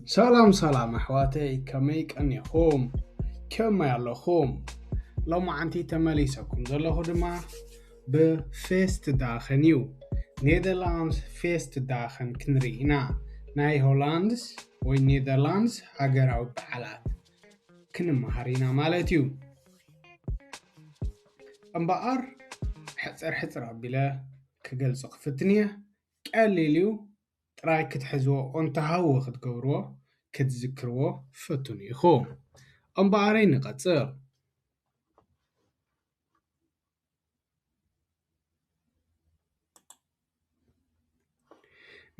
ሰላም ሰላም ኣሕዋተይ፣ ከመይ ቀኒኹም? ከመይ ኣለኹም? ሎማዓንቲ ተመሊሰኩም ዘለኹ ድማ ብፌስት ዳኸን እዩ። ኔዘርላንድስ ፌስት ዳኸን ክንርኢ ኢና። ናይ ሆላንድስ ወይ ኔዘርላንድስ ሃገራዊ በዓላት ክንመሃር ኢና ማለት እዩ። እምበኣር ሕፅር ሕፅር ኣቢለ ክገልጾ ክፍትን እየ። ቀሊል እዩ። ጥራይ ክትሕዝዎ፣ ኦንተሃወ ክትገብርዎ፣ ክትዝክርዎ ፈትኑ ኢኹም። እምበኣረይ ንቐጽል።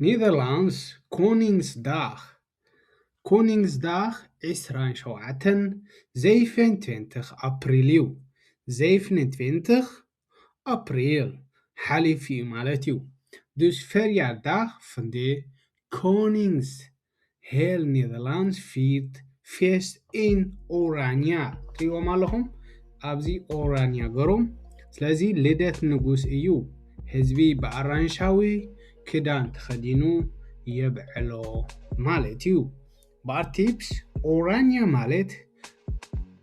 ኔዘርላንድስ ኮኒንግስዳግ። ኮኒንግስዳግ ዕስራን ሸውዓተን፣ ዘይፌንትዌንትኽ ኣፕሪል እዩ። ዘይፍኔንትዌንትኽ ኣፕሪል ሓሊፉ እዩ ማለት እዩ። Dus verjaardag van de konings heel Nederland viert feest in Oranje. ትሪእዎም ኣለኹም ኣብዚ ኦራንያ ገሮም። ስለዚ ልደት ንጉስ እዩ። ህዝቢ ብኣራንሻዊ ክዳን ተኸዲኑ የብዕሎ ማለት እዩ። ባር ቲፕስ፣ ኦራንያ ማለት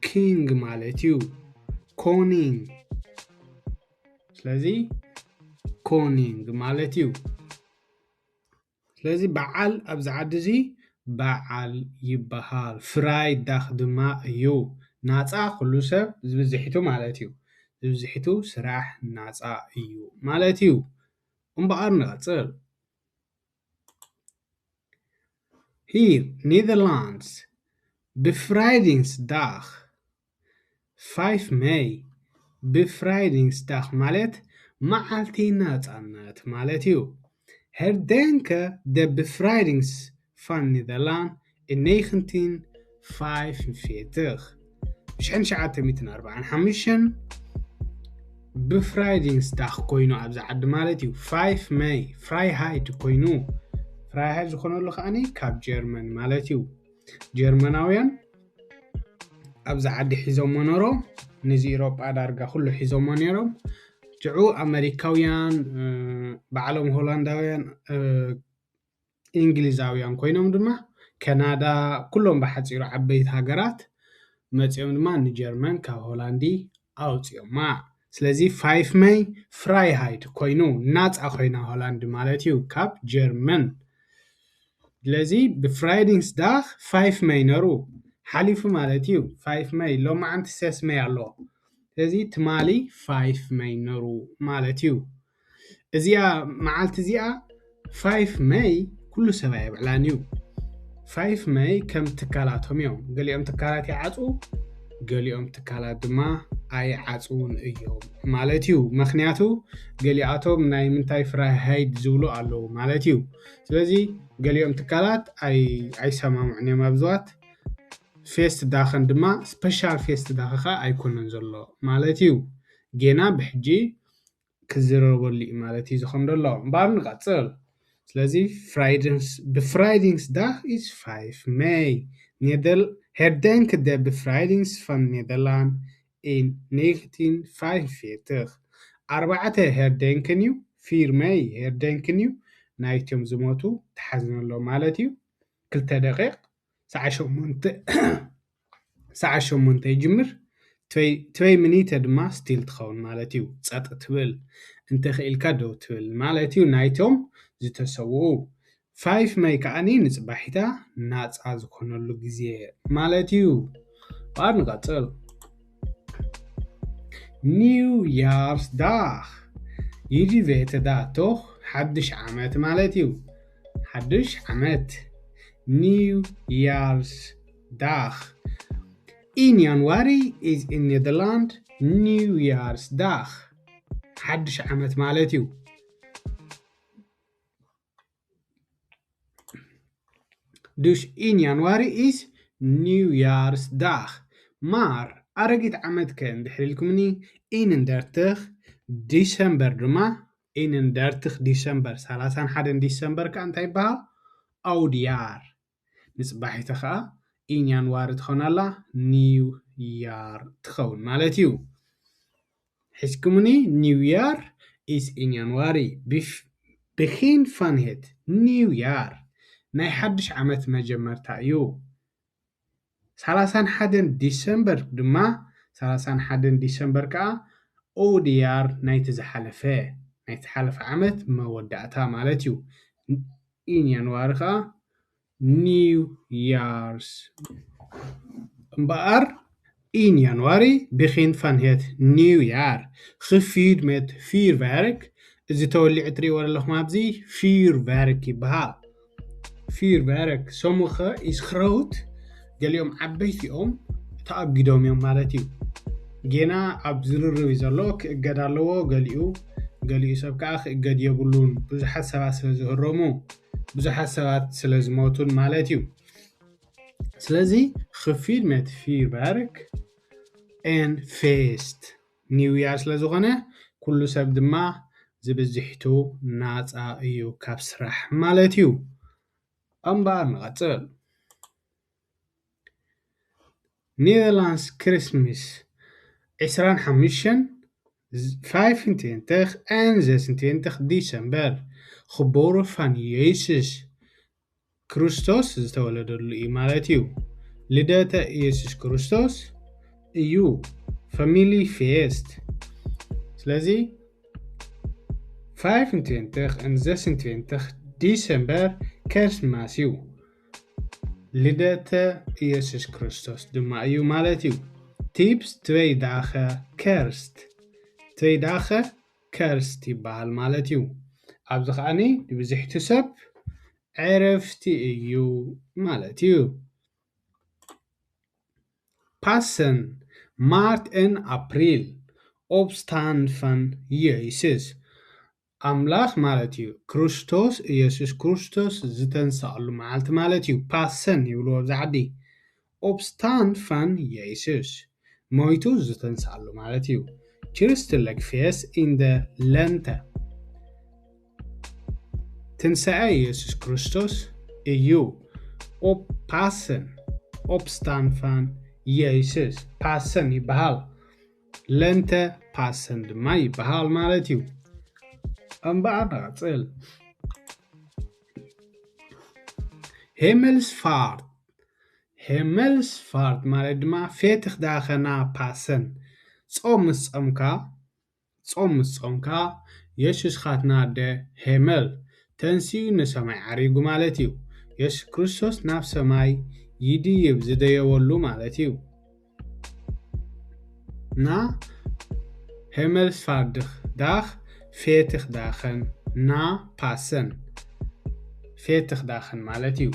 ኪንግ ማለት እዩ። ኮኒንግ፣ ስለዚ ኮኒንግ ማለት እዩ። ስለዚ በዓል ኣብዚ ዓዲ እዚ በዓል ይበሃል። ፍራይዳግ ድማ እዩ። ናፃ ኩሉ ሰብ ዝብዝሒቱ ማለት እዩ። ዝብዝሒቱ ስራሕ ናፃ እዩ ማለት እዩ። እምበኣር ንቐፅል። Hier, Nederlands, Bevrijdingsdag, vijf mei, Bevrijdingsdag ማለት መዓልቲ ናጻነት ማለት እዩ። Herdenken de bevrijdings van Nederland in negentien vijfenveertig. ብሽሕን ትሽዓተ ሚእትን ኣርባዓን ሓሙሽተን ብፍራይዲንግስዳግ ኮይኑ ኣብዚ ዓዲ ማለት እዩ። ፋይፍ መይ ፍራይሃይድ ኮይኑ፣ ፍራይሃይድ ዝኾነሉ ከዓኒ ካብ ጀርመን ማለት እዩ። ጀርመናውያን ኣብዚ ዓዲ ሒዞሞ ነሮም፣ ነዚ ኢሮጳ ዳርጋ ኩሉ ሒዞሞ ነሮም። ሽዑ ኣመሪካውያን፣ እ፣ ባዕሎም ሆላንዳውያን፣ እ፣ እንግሊዛውያን ኮይኖም ድማ ከናዳ፣ ኩሎም ብሓጺሩ ዓበይቲ ሃገራት መጺኦም ድማ ንጀርመን ካብ ሆላንዲ ኣውጺኦማ። ስለዚ ፋይፍ መይ ፍራይሃይድ ኮይኑ፣ ናጻ ኮይና ሆላንድ ማለት እዩ ካብ ጀርመን። ስለዚ ብፍራይዲንግስዳግ ፋይፍ መይ ነሩ ሓሊፉ ማለት እዩ። ፋይፍ መይ ሎማዓንቲ ሰስ መይ ኣሎ። ስለዚ ትማሊ ፋይፍ መይ ነሩ ማለት እዩ። እዚኣ መዓልቲ እዚኣ ፋይፍ መይ ኩሉ ሰብ ኣየብዕላን እዩ። ፋይፍ መይ ከም ትካላቶም እዮም። ገሊኦም ትካላት ይዓጽዉ፣ ገሊኦም ትካላት ድማ ኣይዓጽዉን እዮም ማለት እዩ። ምኽንያቱ ገሊኣቶም ናይ ምንታይ ፍራይሃይድ ዝብሉ ኣለዉ ማለት እዩ። ስለዚ ገሊኦም ትካላት ኣይ-፣ ኣይሰማምዑን እዮም ኣብዝዋት። ፌስት ዳኸን ድማ ስፔሻል ፌስት ዳኸ ኸኣ ኣይኮነን ዘሎ ማለት እዩ። ጌና ብሕጂ ክዝረበሉ እዩ ማለት እዩ ዝኸውን ዘሎ። እምበኣር ንቐጽል። ስለዚ ፍራይዲንግስ-፣ ብፍራይዲንግስዳግ is ፋይፍ መይ። ኔደል-፣ herdenken de bevrijdings van Nederland in negentien vijfenveertig. ኣርባዕተ ሄርዴንክን እዩ፣ ፊር መይ ሄርዴንክን እዩ፣ ናይቶም ዝሞቱ ተሓዝነሎም ማለት እዩ። ክልተ ደቂቕ፣ ሰዓት ሸሞንተ፣ ሰዓት ሸሞንተ ይጅምር። ትበይ፣ ትበይ ሚኒተ ድማ ስቲል ትኸውን ማለት እዩ። ጸጥ ትብል፣ እንተኽኢልካ ደው ትብል ማለት እዩ። ናይቶም ዝተሰውኡ ፋይፍ መይ ከዓኒ ንጽባሒታ ናጻ ዝኾነሉ ግዜ ማለት እዩ። ባር ንቐጽል። ኒውያርስዳግ። ይዲ ቬተ ዳቶኽ ሓድሽ ዓመት ማለት እዩ። ሓድሽ ዓመት። ኒውያርስዳግ። In januari is in Nederland Nieuwjaarsdag. ሓድሽ ዓመት ማለት እዩ። Dus in januari is Nieuwjaarsdag. Maar ኣረጊት ዓመት ከ እንድሕር ኢልኩምኒ፣ eenendertig ዲሰምበር ድማ፣ eenendertig ዲሰምበር፣ ሰላሳን ሓደን ዲሰምበር ከ እንታይ ይበሃል? Oudjaar። ንጽባሒተ ከኣ in januari ትኸውን ኣላ፣ ኒው ያር ትኸውን ማለት እዩ። ሒዝኩምኒ? Nieuwjaar is in januari. Bef-, begin van het nieuwjaar. ናይ ሓድሽ ዓመት መጀመርታ እዩ። ሰላሳን ሓደን ዲሰምበር ድማ፣ ሰላሳን ሓደን ዲሰምበር ከዓ ኦድያር ናይቲ ዝሓለፈ፣ ናይቲ ዝሓለፈ ዓመት መወዳእታ ማለት እዩ። ኢን ያንዋሪ ከዓ ኒው ያርስ። እምበኣር ኢን ያንዋሪ ቢኺን ፋንሄት ኒው ያር ኽፊድ ሜት ፊር ቨርክ፣ እዚ ተወሊዑ እትሪእዎ ዘለኹም ኣብዚ ፊር ቨርክ ይበሃል። ፊር ቨርክ ሰሙኸ ኢስኽረውት፣ ገሊኦም ዓበይቲ እዮም፣ ተኣጊዶም እዮም ማለት እዩ። ጌና ኣብ ዝርርብ እዩ ዘሎ። ክእገድ ኣለዎ። ገሊኡ ገሊኡ ሰብ ከዓ ክእገድ የብሉን፣ ብዙሓት ሰባት ስለ ዝህረሙ፣ ብዙሓት ሰባት ስለ ዝሞቱን ማለት እዩ። ስለዚ ኽፊድ ሜት ፊር ቨርክ ኤን ፌስት ኒው ያር ስለ ዝኾነ፣ ኩሉ ሰብ ድማ ዝብዝሕቱ ናፃ እዩ ካብ ስራሕ ማለት እዩ። እምበኣር ንቐፅል። ኔዘርላንድስ ክሪስምስ ዕስራን ሓሙሽተን፣ ፋይፍንትዌንተኽ ኤን ዘስንትዌንተኽ ዲሰምበር፣ ክቡር ፋን የሱስ ክርስቶስ ዝተወለደሉ እዩ ማለት እዩ። ልደተ ኢየሱስ ክርስቶስ እዩ። ፋሚሊ ፌስት። ስለዚ ፋይፍንትዌንተኽ ኤን ዘስንትዌንተኽ ዲሰምበር ከርስማስ እዩ። ልደተ ኢየሱስ ክርስቶስ ድማ እዩ ማለት እዩ። ቲፕስ ትወይ ዳኸ ከርስት፣ ትወይ ዳኸ ከርስት ይበሃል ማለት እዩ። ኣብዚ ከዓኒ ንብዝሕቲ ሰብ ዕረፍቲ እዩ ማለት እዩ። ፓሰን ማርት ኤን ኣፕሪል ኦፕስታን ፋን የሱስ ኣምላኽ ማለት እዩ። ክርስቶስ፣ ኢየሱስ ክርስቶስ ዝተንስኣሉ መዓልቲ ማለት እዩ። ፓሰን ይብልዎ ኣብዚ ዓዲ። ኦፕስታን ፋን የሱስ ሞይቱ ዝተንስኣሉ ማለት እዩ። ክርስትለክ ፌስ ኢን ደ ለንተ ትንሳኤ ኢየሱስ ክርስቶስ እዩ። ኦፕ ፓሰን፣ ኦፕስታን ፋን የሱስ ፓሰን ይበሃል። ለንተ ፓሰን ድማ ይበሃል ማለት እዩ። እምበኣር ንቐጽል። ሄመልስፋርት፣ ሄመልስፋርት ማለት ድማ ፌትኽ ዳኸና ፓሰን፣ ጾም ምስ ጾምካ፣ ጾም ምስ ጾምካ፣ የሱስ ኻትና ደ ሄመል ተንሲኡ ንሰማይ ዓሪጉ ማለት እዩ። የሱስ ክርስቶስ ናብ ሰማይ ይድይብ ዝደየበሉ ማለት እዩ። ና ሄመልስፋርድኽ ዳኽ ፌትኽ ዳኸን ና ፓሰን፣ ፌትኽ ዳኸን ማለት እዩ።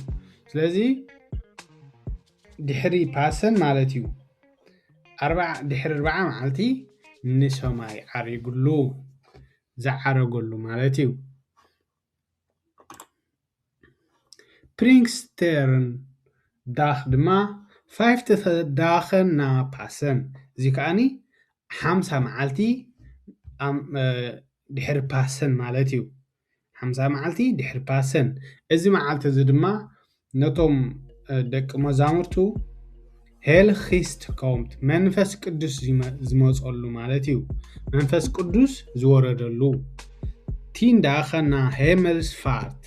ስለዚ ድሕሪ ፓሰን ማለት እዩ። ኣርባዓ፣ ድሕሪ ኣርባዓ መዓልቲ ንሰማይ ዓሪጉሉ፣ ዝዓረገሉ ማለት እዩ። ፕሪንክስተርን ዳኽ ድማ ፋይፍቲ ዳኸን ና ፓሰን፣ እዚ ከዓኒ ሓምሳ መዓልቲ ኣም-፣ እ፣ ድሕሪ ፓሰን ማለት እዩ። ሓምሳ መዓልቲ ድሕሪ ፓሰን። እዚ መዓልቲ እዚ ድማ ነቶም፣ እ፣ ደቂ መዛሙርቱ ሄል ኺስት ኮምት፣ መንፈስ ቅዱስ ዝመ-፣ ዝመጸሉ ማለት እዩ። መንፈስ ቅዱስ ዝወረደሉ። ቲን ዳኸና ሄመልስ ፋርት፣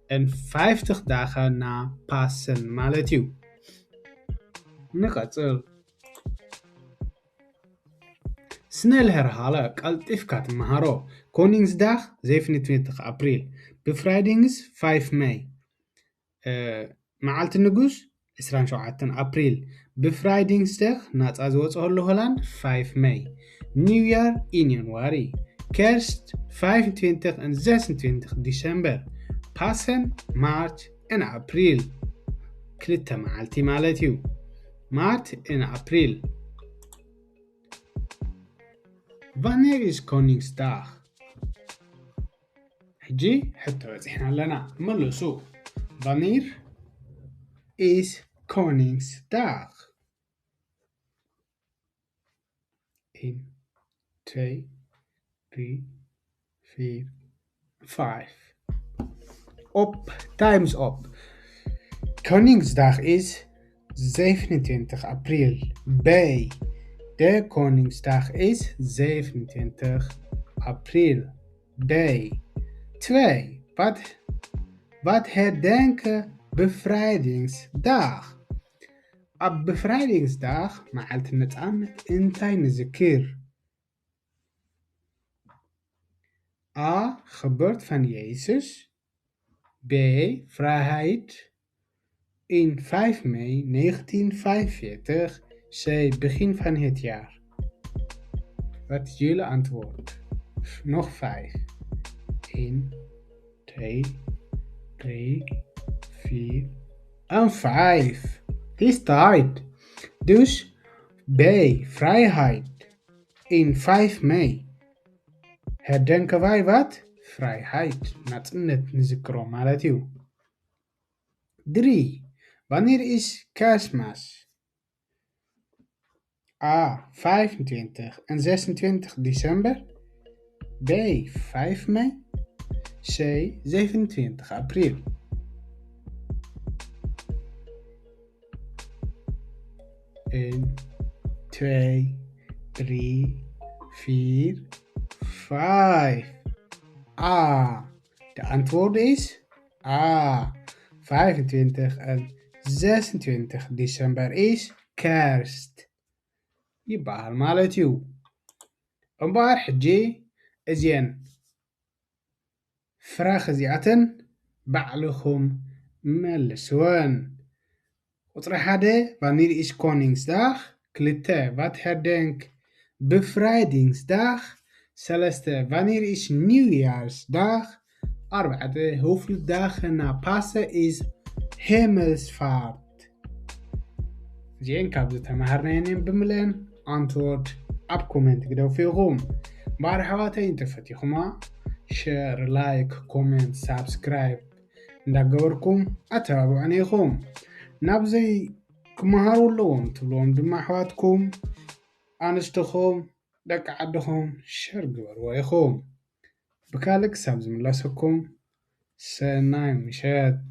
ኤን ፋይፍትኽ ዳኸና ፓሰን ማለት እዩ። ንቐጽል። ስነል ሄርሃለ ቀልጢፍካ ትመሃሮ። ኮኒንግስዳግ ዜፍንትንትኽ ኣፕሪል፣ ብፍራይዲንግስ ፋይፍ መይ። እ፣ መዓልቲ ንጉስ ዕስራን ሸውዓተን ኣፕሪል፣ ብፍራይዲንግስዳግ ናጻ ዝወጽኦሉ ሆላንድ ፋይፍ መይ። ኒው ያር ኢን ያንዋሪ፣ ከርስት ፋይፍ ትንትኽ ን ዘስን ትንትኽ ዲሰምበር፣ ፓሰን ማርች ን ኣፕሪል። ክልተ መዓልቲ ማለት እዩ። ማርች ን ኣፕሪል። ቫኔር ኢስ ኮኒንግስዳግ። ሕጂ ሕቶ በጺሕና ኣለና። መልሱ። ቫኔር ኢስ ኮኒንግስዳግ። In twee, drie, vier, vijf. Op, time's up. Koningsdag is zevenentwintig april. B. De Koningsdag is zevenentwintig april. B. Twee. Wat, Wat herdenken bevrijdingsdag? ኣብ bevrijdingsdag መዓልቲ ነጻነት እንታይ ንዝክር? A. Geboorte van Jezus. B. Vrijheid. In vijf mei negentien vijfenveertig, C. Begin van het jaar. Wat is jullie antwoord? Nog vijf. Een, twee, drie, vier en vijf. Het is tijd. Dus B. Vrijheid. In vijf mei herdenken wij wat? Vrijheid. ናጽነት ንዝክሮ ማለት እዩ። Drie. Wanneer is Kerstmis? A. Vijfentwintig en zesentwintig december. B. Vijf mei. C. Zeventwintig april. Een, twee, drie, vier, vijf. A. De antwoord is A. Vijfentwintig en zesentwintig december is kerst ይበሃል ማለት እዩ። እምበኣር ሕጂ እዚአን ፍራኽ እዚኣተን ባዕልኹም መልስወን። ቁጽሪ ሓደ፣ Wanneer is Koningsdag? ክልተ፣ Wat herdenk Bevrijdingsdag? ሰለስተ፣ Wanneer is Nieuwjaarsdag? ኣርባዕተ፣ Hoeveel dagen na Pasen is Hemelsvaart? እዚኤን ካብ ዝተማሃርናየን እየን ብምልአን። ኣንትወርድ ኣብ ኮሜንት ግደፉ ኢኹም። እምበኣር ኣሕዋተይ እንተፈቲኹማ፣ ሸር፣ ላይክ፣ ኮሜንት፣ ሳብስክራይብ እንዳገበርኩም ኣተባብዑኒ ኢኹም። ናብዘይ ክመሃሩ ኣለዎም ትብልዎም ድማ ኣሕዋትኩም፣ ኣንስትኹም፣ ደቂ ዓድኹም ሸር ግበርዎ ኢኹም። ብካልእ ክሳብ ዝምለሰኩም ሰናይ ምሸት።